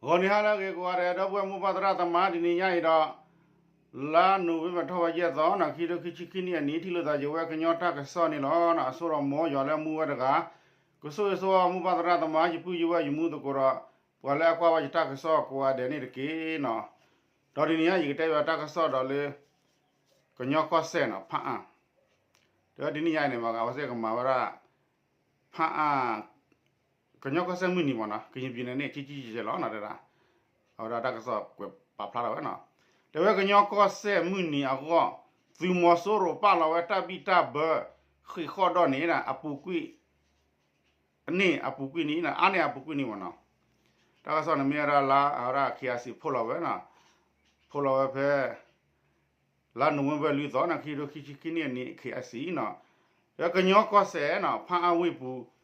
ဂီၤနံၤဟါလၢအဂ့ၤကိးဂၤဒဲး ဒီပုၢ်ဝဲၢ်မိၢ်ပၢ်သရၣ်သမါ တနံၤညါအံၤဒီး လါနိၣ်ဝ့ဘၢၣ်ထီၣ်ဝဲယဲၢ်သီနီၤ ခံထိခံဆံခံနံၣ်အနံၣ် ထံၣ်လိာ်သးယဝဲကညီတၢ်ကစီၣ်န့ၣ်လီၤ. အစိဒီးမ်ယွၤလၢမူဝဲတဂၤ ကဆိၣ်ဂ့ၤဆိၣ်ဝါမိၢ်ပၢ်သရၣ်သမါ ယပုၢ်ယဝဲၢ်ယမူသကိးဒီး ပှၤလၢအကွၢ်ဘၣ်ယတၢ်ကစီၣ်ကိးဂၤဒဲးန့ၣ်တက့ၢ်နီၤ. ဒီးတနံၤညါအံၤ ယကတဲဘၣ်တၢ်ကစီၣ်ဒီးလၢ ကညီကီၢ်စဲၣ်နီၤ ဖးအါ တဲဝဲတနံၤညါအံၤန့ၣ် အဝဲသ့ၣ်ကမၤဝဲဒၣ် ဖးအါ ကညီကီၢ်စဲၣ်မုၢ်နံၤမ့ၢ်နီၤ ကရင်ပြည်နယ်န့ၣ် ကံကံကဲကဲလီၤနီၤ တဲဒၣ် အဝဲဒၣ်တၢ်ကစီၣ်ကွဲးပာ်ဖျါထီၣ်ဝဲနီၤ. တဲဝဲကညီကီၢ်စဲၣ်မုၢ်နံၤအဂီၢ် သုးမီၤစိရိၤပာ်လီၤဝဲတၢ်ဘံၣ်တၢ်ဘၢ ဃံးဃီၣ်ဒီးန့ၣ် အပူၤကွံာ် အန့ၣ်အပူၤကွံာ်န့ၣ် အါန့ၢ်အပူၤကွံာ်န့ၣ်မ့ၢ်နီၤ. တၢ်ကစီၣ်န့ၣ်မ့ၢ်ဝဲဒၣ်လၢအဝဲဒၣ် ခ့အစံး ဖိးလီၤဝဲနီၤ ဖိးလီၤဝဲဖဲ လါနိၣ်ဝ့ဘၢၣ်လွံၢ်သီနီၤ ခံထိခံဆံခံနံၣ်အနံၣ် ခ့အစံးနီၤ. ဒီးကညီကီၢ်စဲၣ်နီၤ ဖးအါဝ့ၢ်ပူၤ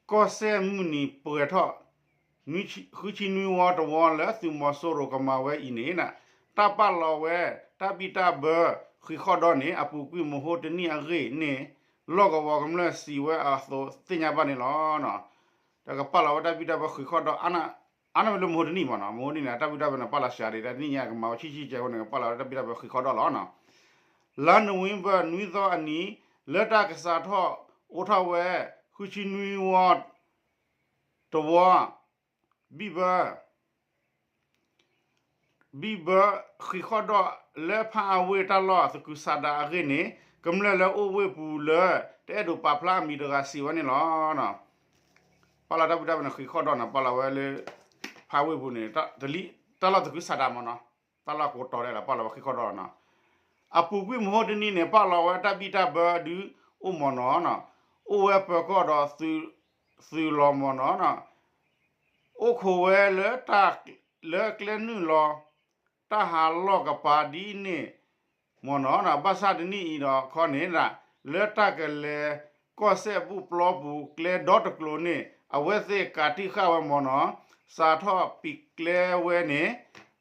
ကီၢ်စဲၣ်မုၢ်နံၤပှဲၤထီၣ် ဃုဆံနွံဝီတဝီလၢသုးမီၤစိရိၤကမၤဝဲအံၤန့ၣ် တၢ်ပာ်လီၤဝဲ တၢ်ဘံၣ်တၢ်ဘၢ ဃံးဃီၣ်ဒီးန့ၣ် အပူၤကွံာ်မဟိတနံၣ်အဂ့ၢ်န့ၣ် လီၢ်ကဝီၤကမျၢၢ်စံးဝဲအသိးသ့ၣ်ညါဘၣ်န့ၣ်လီၤ. ဒီးကပာ်လီၤဝဲတၢ်ဘံၣ်တၢ်ဘၢဃံးဃီၣ်ဒီး အါန့ၢ်ဝဲလၢမဟိတနံၣ်မ့ၢ်နီၤ မဟိတနံၣ်န့ၣ် တၢ်ဘံၣ်တၢ်ဘၢန့ၣ် ပာ်လီၤစှၤဒံး တနံၣ်ညါကမၤဝဲဆံဆံကဲအဃိန့ၣ် ကပာ်လီၤဝဲတၢ်ဘံၣ်တၢ်ဘၢဃံးဃီၣ်ဒီးလီၤနီၤ. လါနိၣ်ဝ့ဘၢၣ်နွံသီအနံၤ လၢတၢ်ကစးထီၣ်အိးထီၣ်ဝဲ ဃုဆံနွံဝီ တဝီ ဘံၣ်ဘၢ ဘံၣ်ဘၢဃံးဃီၣ်ဒီးလၢဖးအါဝ့ၢ်တၢ်လီၢ်သကုၤဆးဒးအဂ့ၢ်န့ၣ် ကမျၢၢ်လၢအိၣ်ဝ့ၢ်ပူၤလၢ တအဲၣ်ဒိးပာ်ဖျါအမံၤတဂၤစံးဝဲန့ၣ်လီၤ. ပာ်လီၤတၢ်ဘံၣ်တၢ်ဘၢန့ၣ် ဃံးဃီၣ်ဒီးနီၤ ပာ်လီၤဝဲလၢ ဖးအါဝ့ၢ်ပူၤန့ၣ် တၢ်လီၢ်သကုၤဆးဒးမ့ၢ်နီၤ တၢ်လီၢ်ကိးတီၤဒဲးလီၤ ပာ်လီၤဝဲဃံးဃီၣ်ဒီးနီၤ. အပူၤကွံာ်မဟိတနံၣ်န့ၣ် ပာ်လီၤဝဲတၢ်ဘံၣ်တၢ်ဘၢဒုးအိၣ်မ့ၢ်နီၤနီၤ အိၣ်ဝဲပၢၤကီၢ်ဒီး သုးလီၤမ့ၢ်နီၤနီၤ အိၣ်ခိးဝဲလၢ လၢကျဲနုာ်လီၤ တၢ်ဟးလီၢ်ကပၤဒ်န့ၣ်မ့ၢ်နီၤနီၤ ဘၣ်ဆၣ်တနံၣ်အံၤဒီးခီန့ၣ် လၢတၢ်ကလဲၤကီၢ်စဲၣ်ဘူၣ်ပျီပူၤကျဲဒီတကျိၤန့ၣ် အဝဲသ့ၣ်ကးတံာ်ဃာ်ဝဲမ့ၢ်နီၤ စးထီၣ်ပံးကျဲဝဲန့ၣ်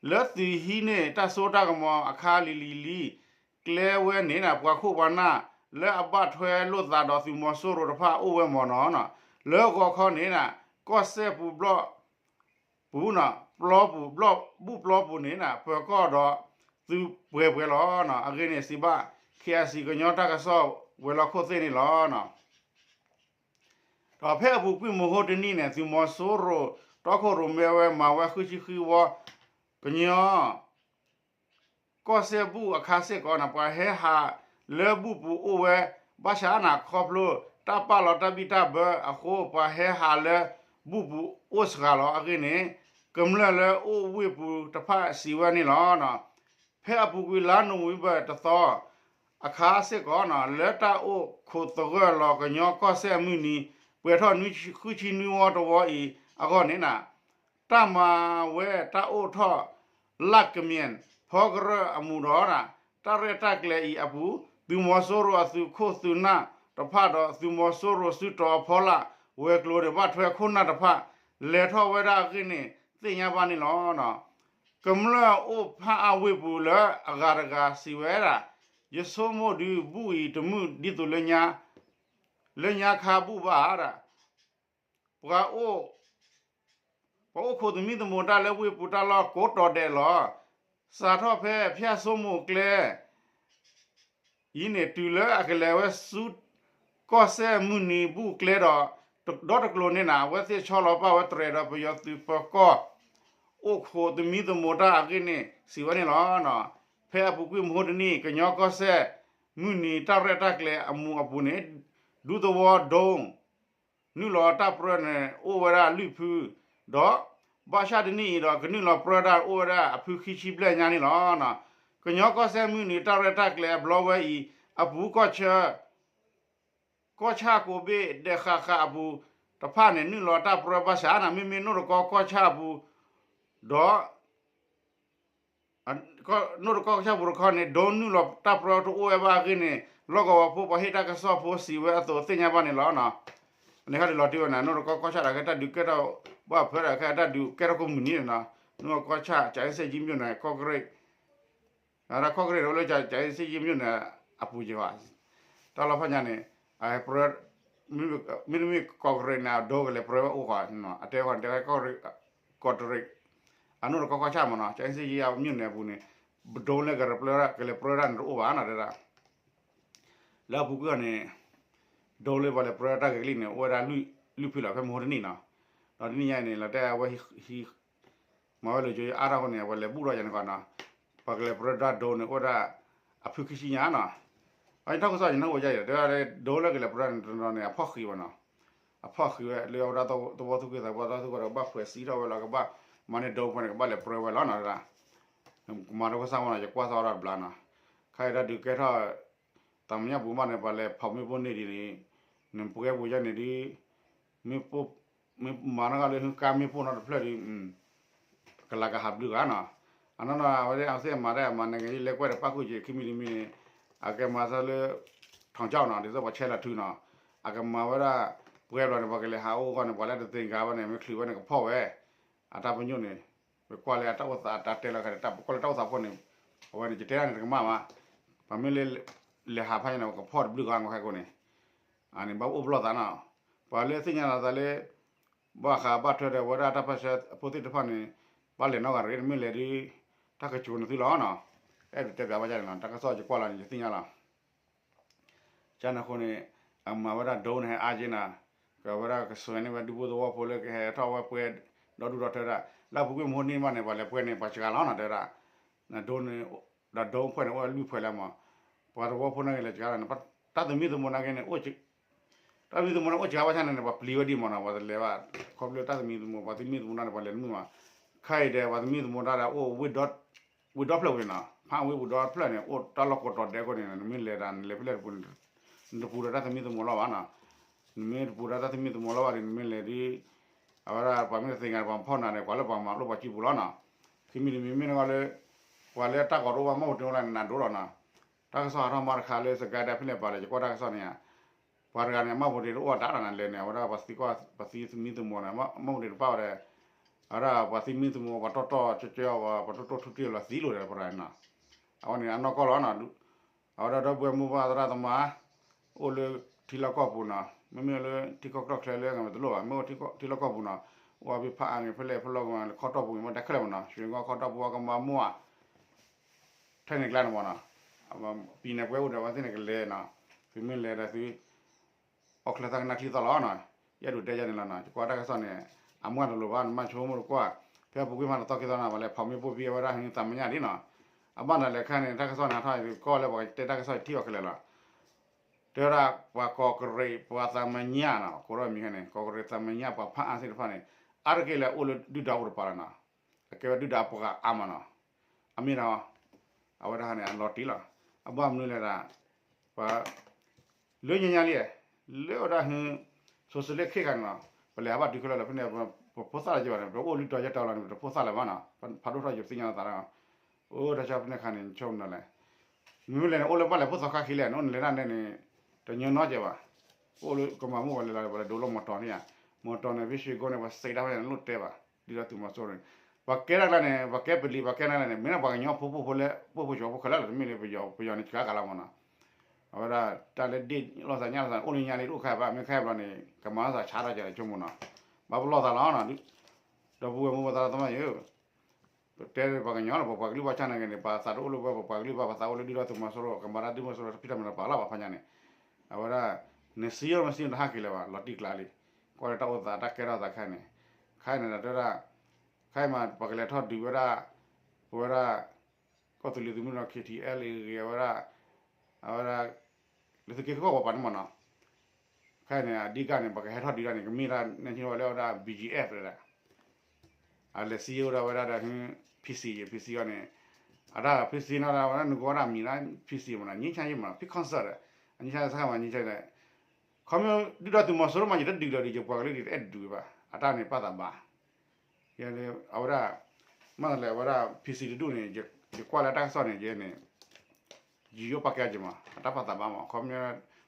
လၢသုးဟံးန့ၢ်တၢ်စိတၢ်ကမီၤအခါလံၤလံၤလံၤ ကျဲဝဲန့ၣ် ပှၤခိၣ်ပှၤနၢ်လၢအဘၣ်ထွဲလိာ်သးဒီးသုးမီၤစိရိၤတဖၣ်အိၣ်ဝဲမ့ၢ်နီၤနီၤ လၢဂီၤခီန့ၣ် ကီၢ်စဲၣ်ပူၤဘျီၣ် ပူၤနီၤ ပျီပူၤ ဘူၣ်ပျီပူၤန့ၣ် ပၢၤကီၢ်ဒီးသုးပှဲၤပှဲၤလီၤနီၤ အဂ့ၢ်န့ၣ်စံးဘၣ် ခ့အစံး ကညီတၢ်ကစီၣ်ဝဲၤလီၢ်ခိၣ်သ့ၣ်န့ၣ်လီၤ. ဒီးဖဲအပူၤကွံာ်မဟိတနံၣ်န့ၣ် သုးမီၤစိရိၤ တီခိၣ်ရိၣ်မဲဝဲမၤဝဲဃုဆံဃုဝီ ကညီ ကီၢ်စဲၣ်ဘူၣ်အခါစ့ၢ်ကီးန့ၣ် ပှၤဟဲဟးလၢဘူၣ်ပူၤအိၣ်ဝဲ ဘၣ်ဆၣ်န့ၣ် ခီဖျိတၢ်ပာ်လီၤတၢ်ဘံၣ်တၢ်ဘၢအဃိ ပှၤဟဲဟးလၢဘူၣ်ပူၤအိၣ်စှၤလီၤ အဂ့ၢ်န့ၣ် ကမျၢၢ်လၢအိၣ်ဝ့ၢ်ပူၤတဖၣ်စံးဝဲန့ၣ်လီၤ. ဖဲအပူၤကွံာ်လါနိၣ်ဝ့ဘၢၣ်တသီ အခါစ့ၢ်ကီး လၢတၢ်အိၣ်ခိးသဂၢၢ်လီၤကညီကီၢ်စဲၣ်အမုၢ်နံၤ ပှဲၤထီၣ်နွံဆံ ဃုဆံနွံဝီတဝီအံၤအဂီၢ်န့ၣ် တၢ်မၤဝဲတၢ်အိၣ်ထီၣ် လၢ်ကမ့ၣ် ဖီကရၢၢ်အမူးဒီး တၢ်ရဲၣ်တၢ်ကျဲၤအံၤအပူၤ သုးမီၤစိရိၤအသုးခိၣ်သုးနၢ်တဖၣ်ဒီး သုးမီၤစိရိၤစုတီၤအဖီလာ် ဝဲၤကျိၤန့ၣ် ဘၣ်ထွဲခိၣ်နၢ်တဖၣ် လဲၤထီၣ်ဝဲဒၣ်အဂ့ၢ်န့ၣ် သ့ၣ်ညါဘၣ်န့ၣ်လီၤ. ကမျၢၢ်အိၣ်ဖးအါဝ့ၢ်ပူၤလၢအဂၤတဂၤစံးဝဲဒၣ် ယဆိကမိၣ်ဒုး ဘူၣ်အံၤတမုာ်ဒ်သိးလၢညါ လၢညါခါဘူၣ်ဘၣ်ဒၣ် ပှၤအိၣ် ပှၤအိၣ်ခိးသမံသမိးတၢ်လၢဝ့ၢ်ပူၤတၢ်လီၢ်ကိးတီၤဒဲးလီၤ. စးထီၣ်ဖဲဖၠၣ်စိမိၤကျဲ အံၤန့ၣ် တုၤလၢအကလဲၤဝဲဆူ ကီၢ်စဲၣ်မုၢ်နံၤဘူၣ်ကျဲဒီး ဒီတကျိၤန့ၣ်န့ၣ် အဝဲသ့ၣ်ဆီလီၤပာ်ဝဲတြဲၤဒီးပယီၤသုးပၢၤကီၢ် အိၣ်ခိးသမံသမိးတၢ်အဂ့ၢ်န့ၣ် စံးဝဲန့ၣ်လီၤ. ဖဲအပူၤကွံာ်မဟိတနံၣ် ကညီကီၢ်စဲၣ် မုၢ်နံၤတၢ်ရဲၣ်တၢ်ကျဲၤအမူးအပူၤန့ၣ် ဒူသဝီဒိ နုာ်လီၤတၢ်ပြၢန့ၣ် အိၣ်ဝဲဒၣ်လွံၢ်ဖု ဒီး ဘၣ်ဆၣ်တနံၣ်အံၤဒီး ကနုာ်လီၤပြၢတၢ်အိၣ်ဝဲဒၣ်အဖုခံဆံဘျဲၣ်ညါန့ၣ်လီၤ. ကညီကီၢ်စဲၣ်မုၢ်နံၤတၢ်ရဲၣ်တၢ်ကျဲၤအဘျီဝဲအံၤ အပူၤကီၢ်ဆၢ ကီၢ်ဆၣ်ကိးဘ့ၣ်ဒဲးဃးဃးအပူၤတဖၣ်န့ၣ် နုာ်လီၤတၢ်ပြၢဘၣ်ဆၣ်န့ၣ် မ့မ့ၢ်နိၣ်တကီကီၢ်ဆၣ်အပူၤ ဒီး နိၣ်တကီကီၢ်ဆၣ်ပူၤတခီန့ၣ် ဒိနုာ်လီၤတၢ်ပြၢတအိၣ်ဝဲဘၣ်အဂ့ၢ်န့ၣ် လီၢ်ကဝီၤဖိပှၤဟ့ၣ်တၢ်ကစီၣ်ဖိစံးဝဲအသိးသ့ၣ်ညါဘၣ်န့ၣ်လီၤ. အန့ၣ်ခီဒုးလီၤတံၢ်ဝဲန့ၣ် နိၣ်တကီကီၢ်ဆၣ်ဒၣ်ကဲတၢ်ဒုးကဲထီၣ်ဘၣ်ဖၢဒၣ်ကဲတၢ်ဒုးကဲထီၣ်ကိးမုၢ်နံၤန့ၣ်နီၤ နိၣ်ကီၢ်ဆၣ် ကၠၤအ့စ့ၣ်ကၠံမြို့နယ် ကီၢ်ကရ့ၣ် အဝဲဒၣ်ကီၢ်ကရ့ၣ်န့ၣ် အိၣ်လၢကၠၤအ့စ့ၣ်ကၠံမြို့နယ် အပူၤက့ၤဘၣ် တၢ်လီၢ်ဖးညါန့ၣ် ပြၢ မ့တမ့ၢ်ကီၢ်ကရ့ၣ်န့ၣ် အဒိကလဲၤပြၢဝဲအိၣ်ဃီ အတဲဃီန့ၣ် တဲဝဲကီၢ်ကရ့ၣ် ကီးတရံး အနိၣ်တကီကီၢ်ဆၣ်မ့ၢ်နီၤ ကၠဲစ့ယဲအမ့ၢ်န့ၣ်အပူၤန့ၣ် drone လၢကလဲၤပျဲ ကလဲၤပျဲဒၣ်န့ၣ်တအိၣ်ဘၣ်နီၤတဲဒၣ် လၢအပူၤကွံာ်အီၤန့ၣ် drone လၢပှၤလဲၤပျဲတၢ်ဂ့ၤကလံၣ်န့ၣ် အိၣ်ဝဲဒၣ်လွံၢ်ဖုလီၤ ဖဲမဟိတနံၣ်နီၤ ဒီးတနံၣ်ညါအံၤန့ၣ် လီၤတဲာ်အဝဲဟံး မၤဝဲလၢကၠိအါထီၣ်အဃိန့ၣ် ပှၤလဲၤဘူၣ်ထီၣ်ယၤန့ၣ်ကီးနီၤ ပှၤကလဲၤပျဲဒၣ် drone န့ၣ် အိၣ်ဝဲဒၣ် အဖုခံဆံညါနီၤ အထီၣ်ကစီၣ်ယနၢ်ဟူဝဲဒၣ် တဲဝဲဒၣ်လၢ drone လၢကလဲၤပျဲဒၣ်န့ၣ်တနီၤန့ၣ် အဖီၣ်ဃံးဘၣ်နီၤ အဖီၣ်ဃံးဝဲလၢအဝဲဒၣ်သဝီသူၣ်က့သးပှၢ်သဝီသူၣ်က့ဒီး ကဘၣ်ဖှဲးစံးထီၣ်ဝဲလီၤ ကဘၣ်မၤန့ၢ် drone ဖဲန့ၣ် ကဘၣ်လဲၤပျဲဝဲလီၤနီၤ ကမၤတၢ်ကစီၣ်မ့ၢ်နီၤ ယကွၢ်သီဒီးတဘျါနီၤ ခဲအံၤဒၣ်ဒုးကဲထီၣ် သးမညါပူၤမးန့ၣ် ပှၤလဲၤဖီၣ်မ့ၣ်ပိၢ်န့ၢ်ဒ်န့ၣ် နပှဲၤပူၤယါန့ၣ်ဒ် မ့ၢ်ပိၢ် မ့ၢ်မၤနီၢ်ဂၤလၢဟုကါမ့ၣ်ပိၢ်နီတဖျၢၣ်ဒီး ကလၤကဟးဘျုးဂၤနီၤ အနီၢ်နီၤ အဝဲဒၣ်အဝဲသ့ၣ်မၤတၢ်မၤန့ၣ် ကလဲၤကွၢ်ဒီးပၣ်ဃုာ်က့ၤ ခံမံၤတမံၤန့ၣ် အကမၤသးလၢ ထီၣ်ကၠီနီၤ ဒ်သိးပှၤဆဲးလီၤထုနီၤ အကမၤဝဲဒၣ် ပှဲၤဘျီန့ၣ် ပှၤကလဲၤဟးအိၣ်အဂီၢ်န့ၣ် ပှၤလၢတသ့ၣ်ညါဘၣ်န့ၣ် မ့ၢ်ချုးဝဲန့ၣ်ကဖီၣ်ဝဲ အတၢ်ပညိၣ်န့ၣ် ပကွၢ်လၢအတၢ်အိၣ်သးတၢ်တဲလီၤခါဒီး ပကွၢ်လၢတၢ်အိၣ်သးဖီခိၣ်န့ၣ် အဝဲန့ၣ် ယတဲဒၣ်န့ၣ်တကမၣ်ဘၣ် ပှၤမ့ၢ်လၢ လဲၤဟးဖးညါန့ၣ် ကဖီၣ်တဘျုးဂၤအဂီၢ်ခဲကိာ်န့ၣ် အန့ၣ်ဘၣ်အိၣ်ပလီၢ်သးနီၤ ပှၤလၢသ့ၣ်ညါလီၤသးလၢ ဘၣ်ဃးဘၣ်ထွဲဒီးဝဲဒၣ်တၢ်ပၢဆှၢအဖိသ့ၣ်တဖၣ်န့ၣ် ဘၣ်လဲၤနီတဂၤတဂ့ၤ နမ့ၢ်လဲၤဒ် တၢ်ကကိၤနသုလီၤနီၤ အဲၣ်ဒိးတဲပျးဘၣ်န့ၣ်လီၤ တၢ်ကစီၣ်ယကွၢ်လီၤန့ၣ် ယသ့ၣ်ညါလီၤ ကန့ၣ်အဃိန့ၣ် အမၤဝဲဒၣ် drone န့ၣ် ဟဲအါက့နၤ ကဝဲဒၣ်ကစွဲန့ၢ်ဝဲဒူဖိသဝီဖိလၢကဟဲထီၣ်ဝဲပှဲၤ ဒီဒူၣ်ဒီထၢဒၣ် လၢအပူၤကွံာ်မဟိနံၣ်ဘၣ်န့ၣ် ပှၤလဲၤပှဲၤန့ၣ် ပှၤစှၤလီၤနီၤ တဲဝဲဒၣ် drone န့ၣ် ဒီး drone အဖွဲ့န့ၣ် အိၣ်ဝဲလွံၢ်ဖှဲးလၢမး ပှၤသဝီဖိန့ၣ်ဂ့ၤလဲၤစှၤလီၤန့ၣ် တၢ်သမံသမိးနာ်က့န့ၣ် တၢ်သမံသမိးန့ၣ်အိၣ်စှၤဘၣ်ဆၣ်န့ၣ် ပှၤပျံၤဝဲဒ်မးနီၤ ပှၤတလဲၤဘၣ် ခီဖျိတၢ်သမံသမိး ပှၤသမံသမိးတၢ်န့ၣ် ပှၤလဲၤတမုာ်မး ခဲအံၤဒီး ပှၤသမံသမိးတၢ်ဒီးအိၣ် ဝ့ၢ်ဒီဖျၢၣ်ဝံၤနီၤ ဖးဝ့ၢ်ပူၤဒီဖျၢၣ်န့ၣ် အိၣ်တၢ်လီၢ်ကိးတီၤဒဲးအဃိန့ၣ် နမ့ၢ်လဲၤတၢ် နလဲၤဖဲလဲၣ်တပူၤန့ၣ် နတပူၤဒီးတၢ်သမံသမိးလီၤဘၣ်နီၤ နမ့ၢ်တပူၤဒီးတၢ်သမံသမိးလီၤဘၣ်ဒီး နမ့ၢ်လဲၤဒ် အဝဲဒၣ်ပှၤမ့ၢ်တသ့ၣ်ညါ ပှၤဖီၣ်နၤဒီး ပှၤလၢပှၤမၤလိပှၤစုပူၤလီၤနီၤ ခံမံၤတမံၤမ့ၢ်နဂီၢ်လၢ ပှၤလၢတၢ်ဂီၤတအိၣ်ဘၣ် မီၢ်ပူၤတ့ၢ်အိၣ်လၢနနၤဒိၣ်လီၤနီၤ တၢ်ကစီၣ်ဟးထီၣ်မးတခါလၢ စကဲဒၣ်ဖဲလဲၣ်ပာ်လၢ ယကွၢ်တၢ်ကစီၣ်န့ၣ်ဧါ ပှၤတဂၤန့ၣ် အမီၢ်ပူၤတ့ၢ်တအိၣ်အတၢ်လီၤနၤလဲၣ်န့ၣ် အဝဲဒၣ်ပှၤသံကွၢ် ပှၤသံသမံသမိးန့ၣ် မီၢ်ပူၤတ့ၢ်တပၣ်ဝဲဒီး အဝဲဒၣ်ပှၤသံသမံသမိး ပှၤတီၢ်တီၢ်ကၠီကၠီ ပှၤတီၢ်တီၢ်ထူၣ်တ့ၢ်လီၤသံလိာ်ဒီးပှၤတဂၤန့ၣ်နီၤ အဝဲန့ၣ်အနီၢ်ကီၢ်လီၤနီၤ အဝဲဒၣ်ဒီပုၢ်ဝဲၢ်မိၢ်ပၢ်သရၣ်သမါ အိၣ်လၢထံလီၢ်ကီၢ်ပူၤနီၤ မ့မ့ၢ်လၢထံကီၢ်ကျီၢ်ချၢလၢအဂၤမ့ၢ်တလိၣ်ဘၣ် မ့ၢ်အိၣ်ထံလီၢ်ကီၢ်ပူၤနီၤ အိၣ်အဘ့ၣ်ဖးအါဂ့ၤဖဲလဲၣ်ဖဲလဲၣ်ဂီၢ်လၢခီတီၢ်ပူၤဂ့ၤ မ့ၢ်တဲခဲလၢာ်မးနီၤ ရွှေဂီၢ်ခီတီၢ်ပူၤအကမၤမိၢ်ဧါ ထဲန့ၣ်ကျါန့ၣ်မးနီၤ ပံၤန့ၣ်ပှဲၤအိၣ်ဒီးအဝဲသ့ၣ်န့ၣ်ကလဲၤနီၤ သုမ့ၢ်လဲၤဒီးသု အီၣ်ချၢသးကနၣ်ချံသီလီၤနီၤ ယအဲၣ်ဒိးတဲယၤန့ၣ်လီၤနီၤ ယကွၢ်တၢ်ကစီၣ်န့ၣ် အမွၢ်တလိၤဘၣ် နမၤဆိကမိၣ်တကွၢ် ဖဲအပူၤကွံာ်မးတသီခံသီနီၤ ပှၤလဲၤဖီၣ်မ့ၣ်ပိၢ်ဖံအဝဲဒၣ်ဟံးသးမညၣ်ဒ်နီၤ အဘၣ်နၤလဲၤခဲန့ၣ် တၢ်ကစီၣ်န့ၣ်ဟးထီၣ်ကီၢ်လၢပှၤကတဲတၢ်ကစီၣ်ထံၣ်ဘၣ်ခဲလၢာ်လီၤ တဲဝဲဒၣ် ပှၤကီၢ်ကရံး ပှၤသးမညၣ်နီၤ ကိးထီၣ်မံၤခဲန့ၣ် ကီၢ်ကရံးသးမညၣ် ပှၤဖးအါသ့ၣ်တဖၣ်န့ၣ် အါတက့ၢ်လၢအိၣ်လၢဒုၣ်ဒါအိၣ်တပၤလီၤနီၤ အကဲဝဲဒုၣ်ဒါပှၤအါမးနီၤ အမ့ၢ်ဒီး အဝဲဒၣ်န့ၣ် အလီၤတံၢ်လီၤ အဘၣ်မနုၤလဲၣ်ဒၣ် ပှၤ လၢညါညါလံ လၢအဝဲဒၣ်ဟ social ခ့ခါန့ၣ်နီၤ ပလဲၤဟးဘၣ်တုၤခဲလၢာ်လီၤ ဖဲန့ၣ် ပဖိသၣ်လၢကဘၣ်န့ၣ် ပအိၣ်လုၢ်တီၤယဲၢ်တီၤလီၤန့ၣ် ပတဖိသၣ်လၢၤဘၣ်နီၤ ဖးဒိၣ်ထီၣ်ယသ့ၣ်ညါလီၤသးလီၤ အိၣ်တၢ်ဆၢဖဲန့ၣ်ခါန့ၣ် ဆိကမိၣ်နၤလဲၣ် မ့မ့ၢ်လဲၣ်န့ၣ် အိၣ်လၢဘၣ်လဲၤဖိသီခါခံလဲၣ် နအိၣ်နလဲၤဒၣ်နဲန့ၣ် တညီနီကဲဘၣ် အိၣ်လၢကမၤမူၣ်ဝဲလဲၤလီၤ ပှၤလဲၤဒိးလီၤမီၢ်တီၤန့ၣ်ဧါ မီၢ်တီၤန့ၣ် ဝ့ၢ်ရွှေကုန်းန့ၣ် ပှၤစံးတၢ်ဖဲန့ၣ် လိၣ်တဲဘၣ် ဒုၣ်ဒါသုးမီၤစိရိၤန့ၣ် ပှၤကဲတၢ်ကျါန့ၣ် ပှၤကဲပလံၤ ပှၤကဲနၤလဲၣ်န့ၣ် မ့ၢ်ဒၣ်ပှၤကညီဖိပိၢ်ဖိလၢ ပိၢ်ဖိကၠီၤဖိခဲလၢာ်လီၤ တမ့ၢ်လၢပယီၤ ပယီၤန့ၣ် စှၤကလီၤမးနီၤ အဝဲဒၣ်တၢ်လၢဒ့ၣ်လိာ်သးညၣ်လိာ်သးန့ၣ် အိၣ်လၢညါလံတအိၣ်ခါဘၣ် မ့ၢ်ခါဘျီန့ၣ် ကမၤလိာ်သးဆါတၢ်ကဲလၢဆိကမိၣ်နီၤ ဘၣ်ပလီၢ်သးလီၤနီၤ ဒီပုၢ်ဝဲၢ်မိၢ်ပၢ်သရၣ်သမါယိၤ ပတဲပှၤကညီလီၤ ပပှၤကလုာ်ဘၣ်ဆၣ်နာ်က့န့ၣ် ပသးတအိၣ်လၢပှၤ ပပှၤကလုာ်ဘၣ် ပသးအိၣ်လၢဒုၣ်ဒါသုးမီၤစိရိၤ ကမၤတၢ်ဒုၣ်မီၤစိရိၤ ဖံးတၢ်မၤတၢ်ပာ်လီၤဘၣ်ဖးညါန့ၣ် အဝဲဒၣ် နစံယိၤမစံယိၤတဟးက့ၤလၢၤဘၣ် လီၤတံၢ်ကျါလံ ကွၢ်လၢတၢ်အိၣ်သးတၢ်ကဲထီၣ်သးခဲန့ၣ် ခဲအံၤန့ၣ်ဒီးတဲဝဲဒၣ် ခဲအံၤမး ပကလဲၤထီၣ်ဒုးဝဲဒၣ် ပဝဲဒၣ် ကီၢ်သူလ့ၤသုးမုၢ်ဒီး KTLA ဂ့ၤဝဲဒၣ် အဝဲဒၣ် လၢသုးက့ၢ်ခိၣ်ကီၢ်ပူၤပှၤန့ၣ်မးနီၤ ခဲအံၤန့ၣ် အဓိကန့ၣ် ပကဟဲထီၣ်ဒုးတၢ်န့ၣ် ကမ့ၢ်ဒၣ်နဲၣ်ထံဝဲလၢဝဲဒၣ် BGF တဲဒၣ် အလဲၤစံယိၤဝဲဒၣ်ဝဲဒၣ်ဒီး PC ယ PC အီၤန့ၣ် အတၢ် PC နီၤဒၣ်ဝဲဒၣ်နကွၢ်ဝဲဒၣ်မံၤလၢ PC မးနီၤ ငြိမ်းချမ်းရေး မးနီၤ ဖံး concert အ ငြိမ်းချမ်းရေး စခန်း မး ငြိမ်းချမ်းရေး ခီဖျိဒုၣ်ဒါသုးမီၤစိရိၤမး ယတဒုးလီၤဒီး ယပှၤကလုာ်ဒ်တအဲၣ်ဒုးဘၣ် အတၢ်န့ၣ်ပာ်သးဘၣ် ယ အဝဲဒၣ် မ့ၢ်လဲၤဝဲဒၣ် PC တဒူၣ်န့ၣ် ယကွၢ်လၢတၢ်ကစီၣ်န့ၣ် ယဲန့ၣ် ယယိၣ်ပာ်ကဲက့ၤမး အတၢ်ပာ်သးဘၣ်မး ခီဖျိ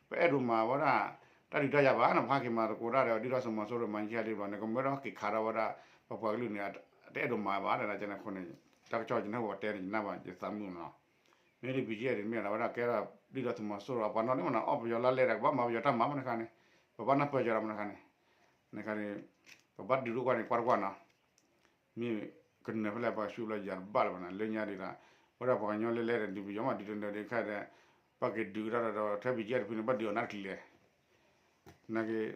ပအဲၣ်ဒိးမၤဝဲဒၣ် တၢ်ဒုးတၢ်ယၤဘၣ်န့ၣ် ပဟးက့ၤမၤသကိးတၢ်ဒီး ဒုၣ်ဒါသုးမီၤစိရိၤမၤယံၤလံဘျီန့ၣ် ကမၢထီၣ်က့ၤခးထီၣ်ဝဲဒၣ် ပပှၤကလုာ်န့ၣ် တအဲၣ်ဒိးမၤဘၣ် တၢ်န့ၣ်အဃိန့ၣ် တၢ်ကစီၣ်ယနၢ်ဟူပှၤတဲန့ၣ် ယနၢ်ဘၣ် ယသးမုာ်နီၤ မ့ၢ်ဒ် BGF ဒ်မ့ၢ်ဒၣ်ဝဲဒၣ်ကဲထီၣ် ဒုၣ်ဒါသုးမီၤစိရိၤ အပှၤနီၢ်န့ၣ်မးနီၤ အီၣ်ပယီၤလါလဲဒီး ကဘၣ်မၤပယီၤတၢ်မၤမးန့ၣ်ခါန့ၣ် ပဘၣ်နၢ်ပၢၢ်ကီၤဒီးမးန့ၣ်ခါန့ၣ် န့ၣ်ခါန့ၣ် ပဘၣ်ဒုးဒိၣ်ကွၢ်န့ၣ် ကွၢ်တကွၢ်နီၤ မ့ၢ်ကနၢၤဖဲလဲၣ် ပှၤဆူးဘျီယၤတဘၣ်လၢၤဘၣ်နီၤ လၢညါဒ်ဒီး ဝဲဒၣ်ပှၤကညီလၢလဲၤဒီးဒုးပယီၤမး ဒုးတနၢၤဒံးခါဒီး ပှၤက့ၤဒုးကဒါဒီး ထဲ ဘီကၠံၣ် တဖုန့ၣ် ဘၣ်ဒုးအီၤနၢ်တကလံၤလဲၣ် နာ်က့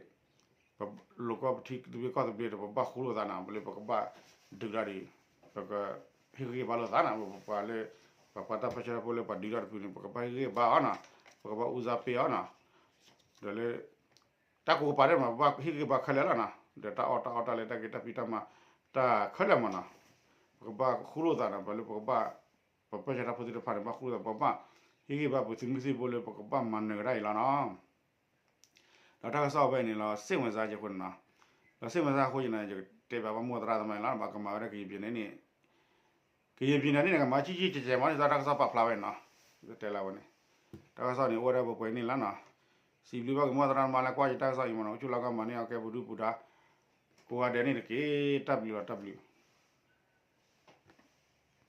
ပလိာ်ကီၢ်ပထံသဘျ့ကီၢ်သဘျ့ဒီး ပဘၣ်ဃူလိာ်သးနီၤ ပလၢပကဘၣ်ဒုးကဒါဒီး ပကဟ့ၣ်ဂံၢ်ဟ့ၣ်ဘါလိာ်သးနီၤ ပပှၤလၢ ပှၤကွၢ်တၢ်ပၢဆှၢတၢ်ဖိလၢပှၤဒုးတၢ်တဖုန့ၣ် ပကဘၣ်ဟ့ၣ်ဂံၢ်ဟ့ၣ်ဘါအီၤနီၤ ပကဘၣ်အူစါပ့ၤအီၤနီၤ ဒီးလၢ တၢ်ကိးကပၤဒဲးမး ပဘၣ်ဟ့ၣ်ဂံၢ်ဟ့ၣ်ဘါခဲလၢာ်လီၤနီၤ ဒီးတၢ်အီၣ်တၢ်အီတၢ်လၢတၢ်က့ၤတၢ်ဖံးတၢ်မၤ တၢ်ခဲလၢာ်မးနီၤ ပကဘၣ်ဃူလိာ်သးနီၤ ပှၤလၢပကဘၣ် ပပၢဆှၢတၢ်ဖိသ့ၣ်တဖၣ်န့ၣ် ဘၣ်ဃူလိာ်သး ပဘၣ်ဟ့ၣ်ဂံၢ်ဟ့ၣ်ဘါပသုးမုၢ်သံၣ်ဘိလၢပကဘၣ်မၤနၢၤကဒါအံၤလီၤနီၤ ဒီးတၢ်ကစီၣ်ဖဲအံၤန့ၣ်လီၤ စိတ်ဝင်စားစရာအဃိန့ၣ်နီၤ ဒီးစိတ်ဝင်စားစရာအဃိန့ၣ် ယကတဲဘၣ်ပှၤမိၢ်သရၣ်သမါအံၤလီၤ ဘၣ်ကမၤဝဲဒၣ်ကယံာ်ပျံၤန့ၣ်န့ၣ် ကယံာ်ပျံၤန့ၣ်န့ၣ် ကမၤကံကံကဲးကဲးမးန့ၣ် တၢ်ကစီၣ်ပာ်ဖျါဝဲနီၤ တဲလၢဝဲန့ၣ် တၢ်ကစီၣ်န့ၣ် အိၣ်ဝဲဒၣ်ပှဲၤပှဲၤန့ၣ်လီၤနီၤ စံးဘျုးဘၣ်က့ၤမိၢ်သရၣ်သမါလၢကွၢ်ယတၢ်ကစီၣ်အံၤမးနီၤ အိၣ်ဆူၣ်လီၤကီၢ်မၤန့ၢ်အီၤကဲပဒုၣ်ပဒါ ကိးဂၤဒဲးန့ၣ်တက့ၢ် တၢ်ဘျုးလီၤတၢ်ဘျုး